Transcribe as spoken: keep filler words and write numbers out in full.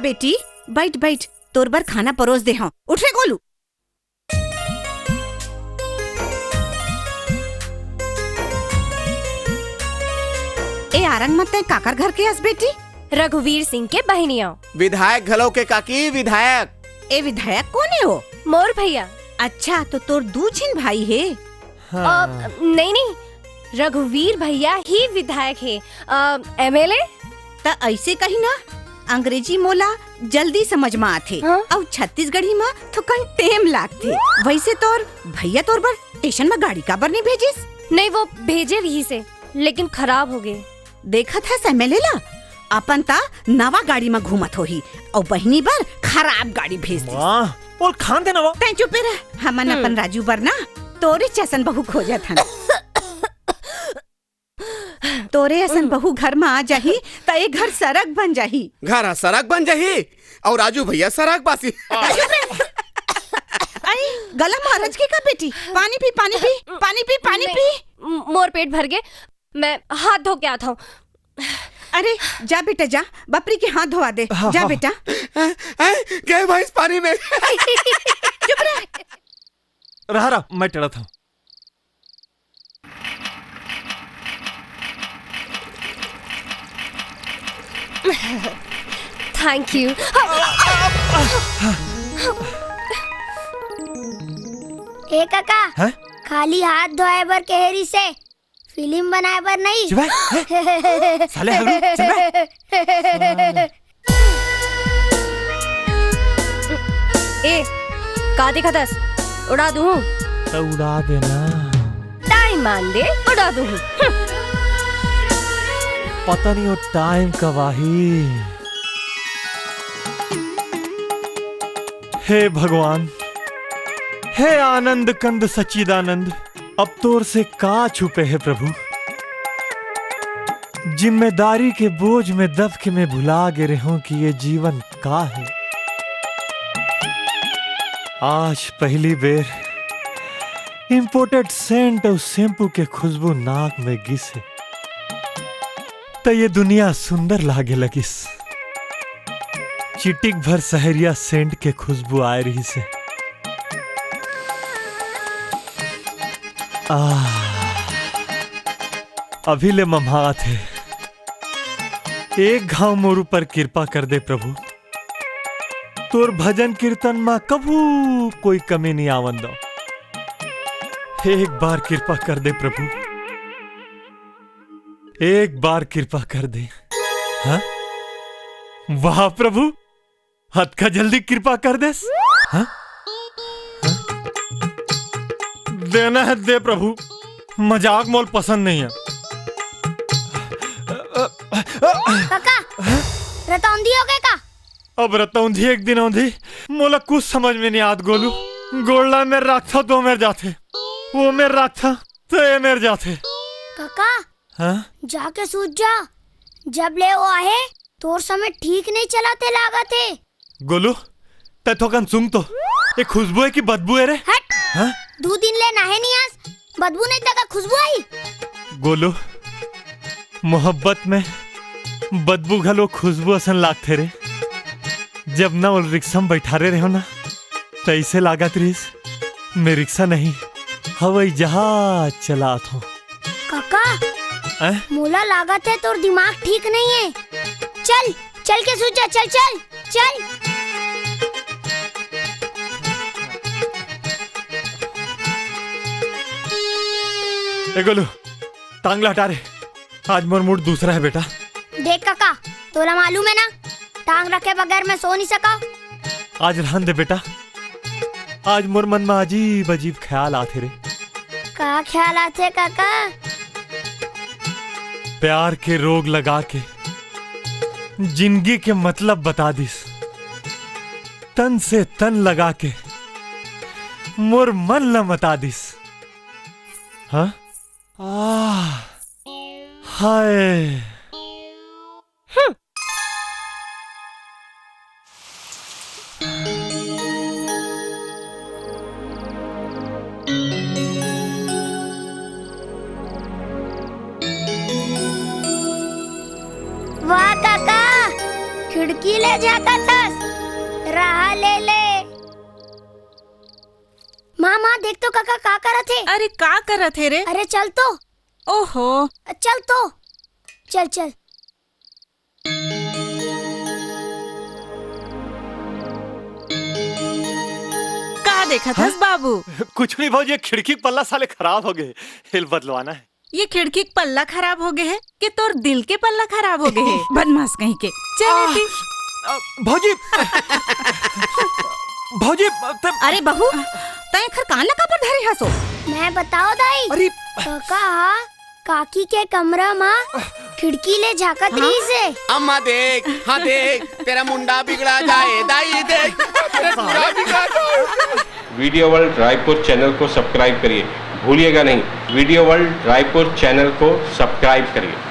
बेटी, बइठ बइठ, तोर बर खाना परोस दे हंव। उठ रे गोलू। ए आरंग म तैं काकर घर के अस बेटी? रघुवीर सिंह के बहिनी आंव। विधायक घलो के काकी, विधायक। ए विधायक कोन हे ओ? मोर भइया। अच्छा, तो तोर दू झिन भाई हे? हाँ। अ, नहीं, नहीं, रघुवीर भइया ही विधायक हे, अ, एमएलए। त अइसे कही ना, अंग्रेजी मोला जल्दी समझ म आथे, हाँ? अउ छत्तीसगढ़ी म थोकन टेम लागथे। वइसे तोर भइया तोर बर स्टेशन म गाड़ी काबर नइ भेजिस? नहीं, वो भेजे रिहिसे, लेकिन खराब हो गे। देखत हस एमएलए ला, अपन त नवा गाड़ी म घूमत होही, अउ बहिनी बर खराब गाड़ी भेज दिस। माँ, बोल खान दे ना वो। तैं चुपे रह, हमन हम्म। अपन राजू बर ना तोरे जइसन बहू खोजत हन। तोरे असन बहू घर म आ जाही, त ए घर सरग बन जाही। घर ह सरग बन जाही, अउ राजू भइया सरग बासी। अई, गला महाराज के का बेटी? पानी पी, पानी पी, पानी पी, पानी नहीं, पी। म-, मोर पेट भर गे, मैं हाथ धो के आत हंव। अरे, जा बेटा, जा, बपरी के हाथ धोवा दे। हाँ, जा हाँ। बेटा। हैं? हैं? गए भैंस पानी में। चुप रह। रहा, रहा, मैं टड़त हंव। Thank you। ए काका, हैं? खाली हाथ धोए बर कहे रिहिसे, फिल्म बनाए बर नहीं। चुप है, हैं? साले हरू, चुप है। ए, का देखत हस? उड़ा दूं? त उड़ा दे ना। टाइम आन दे, उड़ा दूं। हम्म। पता नहीं वो टाइम कब आही। हे भगवान, हे आनंद कंद सच्चिदानंद, अब तोर से का छुपे हे प्रभु? जिम्मेदारी के बोझ में दब के मैं भुला गे रेहेंव कि ये जीवन का हे। आज पहली बेर इंपोर्टेड सेंट अउ शैम्पू के खुशबू नाक में गिस हे, त ये दुनिया सुंदर लागे लगिस। चिटिक भर सहरिया सेंट के खुशबू आए रिहिसे। आह, अभी ले मम्हात हे। एक घांव मोर ऊपर किरपा कर दे प्रभु, तोर भजन कीर्तन म कभू कोई कमी नइ आवन दव। एक बार किरपा कर दे प्रभु, एक बार किरपा कर दे। हाँ? वाह प्रभु, अतका जल्दी किरपा कर देस। हाँ? हाँ? देना हे दे प्रभु, मजाक मोल पसंद नइ हे। काका, रतौंधी हो गे का? अब रतौंधी एक दिन औंधी, मोला कुछ समझ में नइ आत गोलू। गोड़ ला मेर राखथंव त ओ मेर जाथे, ओ मेर राखथंव त ए मेर जाथे। काका, हाँ? जाके सूत जा। जब ले ओ आहे, तोर समय ठीक नइ चलत हे लागत हे। गोलू, तैं थोकन सूंघ तो। ए खुशबू हे कि बदबू हे रे? हट। हाँ? दू दिन ले नहाए नइ हस, बदबू नइ त का खुशबू आही? गोलू, मोहब्बत में बदबू घलो खुशबू असन लागथे रे। जब ना ओला रिक्शा में बइठारे रेहेंव ना, त अइसे लागत रिहिस, मैं रिक्शा नहीं, हवई जहाज चलात हंव। काका, हैं? मोला लागत हे तोर दिमाग ठीक नइ हे। चल, चल के सूत जा, चल, चल, चल। ए गोलू, टांग ला हटा रे। आज मोर मूड दूसरा हे बेटा। देख काका, तोला मालूम हे ना, टांग रखे बगैर मैं सो नइ सकंव। आज रहन दे बेटा, आज मोर मन म अजीब अजीब ख्याल आथे रे। का ख्याल आथे काका? प्यार के रोग लगा के जिंदगी के मतलब बता दिस, तन से तन लगा के मोर मन ल मता दिस। हाँ? आह, हाय। वाह काका, खिड़की ले झाकत हस, रहा ले ले। माँ, माँ, देख तो काका का करत हे। अरे का करत हे रे? अरे चल तो। ओहो। चल तो। चल, चल। का देखत हस बाबू? कुछ नहीं भौजी, ये खिड़की के पल्ला साले खराब हो गए, एला बदलवाना है। ये खिड़की के पल्ला खराब हो गए है कि तोर दिल के पल्ला खराब हो गए है? बदमाश कहीं के। चल एती। भौजी, भौजी, अरे बहू, तैं एखर कान ला काबर धरे हसो? मैं बताओ दाई। अरे। काका हा काकी के कमरा मा खिड़की ले झाकत रहिस हे। अम्मा देख, हाँ देख, तेरा मुंडा बिगड़ा जाए, दाई देख, तेरा मुंडा बिगड़ा जाए। वीडियो वर्ल्ड रायपुर चैनल को सब्सक्राइब करिए, भूलिएगा नहीं, वीडियो वर्ल्ड रायपुर चैनल को सब्सक्राइब करिए।